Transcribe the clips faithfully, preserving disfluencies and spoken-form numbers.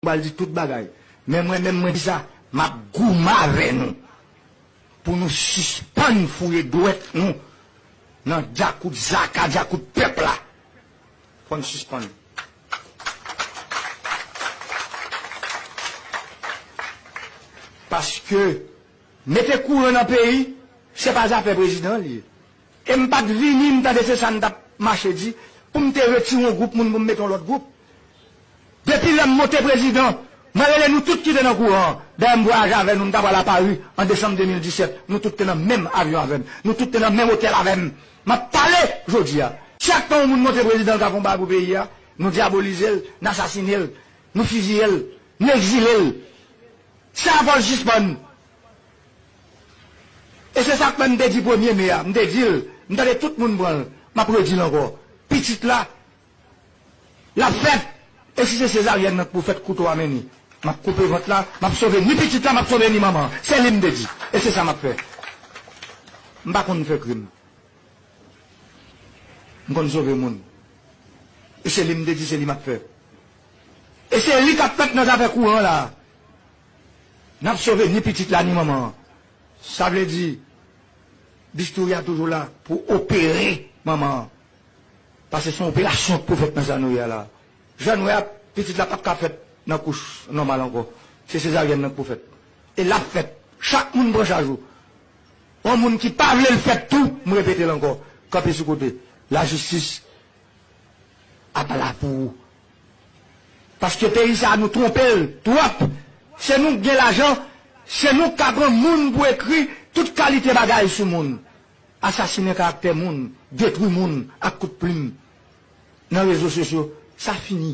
pral di tout bagay. Men mwen menm, mwen di sa, m ap goumen avè nou pou nou sispann fouye dwèt nou nan djakout zaka, djakout pèp la. Fò n sispann. Paske mete kouran nan peyi, se pa zafè prezidan li ye. E m pa t vini, m tande se sa n t ap mache di, pou m te retire yon gwoup moun pou m mete yon lòt gwoup. Depi lè m monte prezidan, mwen rele nou tout ki te nan kouran an. Dayè m vwayaje avè nou, m ta pral a Pari an desanm de mil disèt. Nou tout te nan menm avyon avè m. Nou tout te nan menm otèl avè m. M ap pale jodi a. Chak tan yon moun monte prezidan, l ka fè yon bagay pou peyi a, nou dyabolize l, n asasine l, nou fiziye l, nou egzile l. Sa fò l sispann. E se sa k fè m te di premye me a, m te di l, m tande tout moun pran l, m ap redi l ankò. Pitit la, l ap fèt. E si se sezaryèn nan k pou fèt, kouto a mennen. M ap koupe vant la, m ap sove ni pitit la, m ap sove ni manman an. Se li m te di. E se sa m ap fè. M pa konn fè krim. M konn sove moun. E se li m te di, se li m ap fè. E se li k ap fèt nan zafè kouran la. N ap sove ni pitit la, ni manman an. Sa vle di, bistouri a toujou la pou opere manman an. Paske se yon operasyon k pou fèt nan sa nou ye a la. Jan nou wè a, pitit la p ap ka fèt nan kouch nòmal ankò. Se sezaryèn nan k pou fèt. E l ap fèt. Chak moun pran chaj ou. Yon moun ki pa vle l fèt tou, m repete l ankò, kanpe sou kote. Lajistis ap la pou ou. Paske peyi sa a, nou twonpe l twòp. Se nou k gen lajan, se nou k ka pran moun pou ekri tout kalite bagay sou moun. Asasinen karaktè moun, detwi moun ak kout plim nan rezo sosyo, sa fini.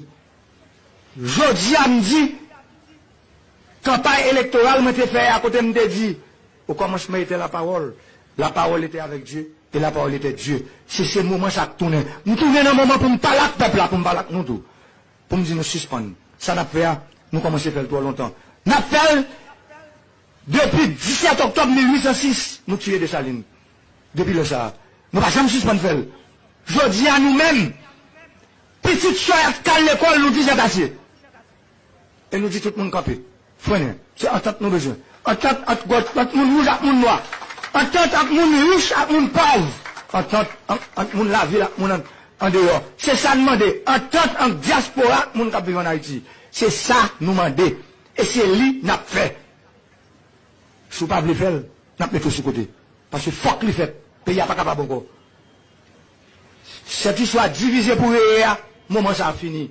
Jodi a, m di, kanpay elektoral mwen te fè a, kote m te di, au commencement était la parole, la parole était avec Dieu, et la parole était Dieu. Se, se moman sa k tounen. M tounen nan moman pou m pale ak pèp la, pou m pale ak nou tou. Pou m di nou sispann. Sa n ap fè a, nou kòmanse fè l twò lontan. N ap fè l depi disèt oktòb mil uit san sis, nou tiye Desalin. Depi lè sa a, nou pa janm sispann fè l. Jodi a, nou menm, pitit sòy ap k al lekòl, nou di zèt ase. E nou di tout moun kanpe. Frennen. Se antant nou bezwen. Antant ant gwòt, ant moun wouj ak moun nwa. Antant ant moun rich ak moun pòv. Antant ant, ant moun lavil ak moun an, andeyò. Se sa n mande. Antant ant dyaspora ak moun k ap viv ann Ayiti. Se sa nou mande. E se li n ap fè. Si w pa vle fè l, n ap mete w sou kote. Paske fòk li fèt. Peyi a pa kapab ankò. Cette histoire divisé pour régner a, moman sa a fini.